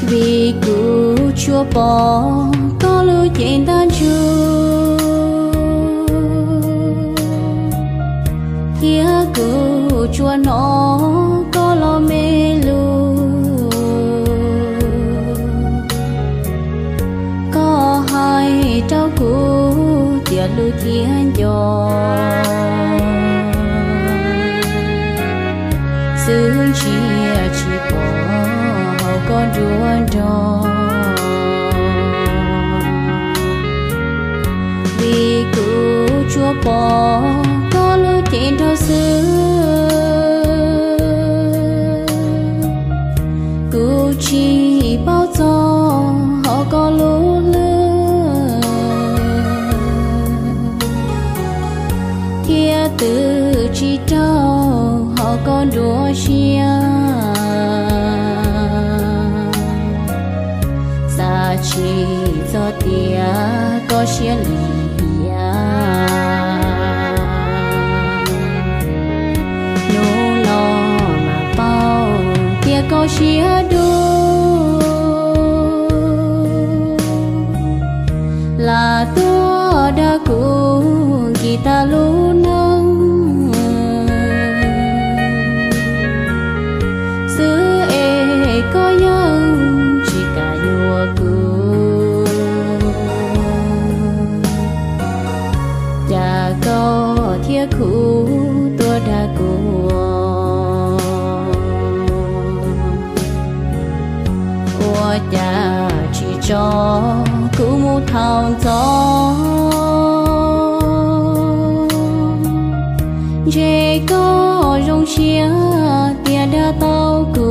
Vim kuv tsuas pom koj lub cev ntab ntsug, thiab kuv tsuas hnov koj los me lug. Koj hais rau kuv tias hlub thiab nco, xwb ntsia tsis pom hauv koj nruab nrog. Vim kuv tsuas pom koj lub cev nraug xwb, kuv tsis paub txog hauv koj lub hlwb, thiab twb tsis raug hauv koj nruab siab. Xav tsis txog tias koj siab lim hiam, hnub no mas paub tias koj siab dub. Lam tuaj dag kuv kis tag lub neej xwb es koj yeej tsis kam yuav kuv. Cas koj thiaj khuv tuaj dag kuv, ua cas tsis tso kuv mus thaum ntxov? Ntshe koj zoo siab tias dag tau kuv.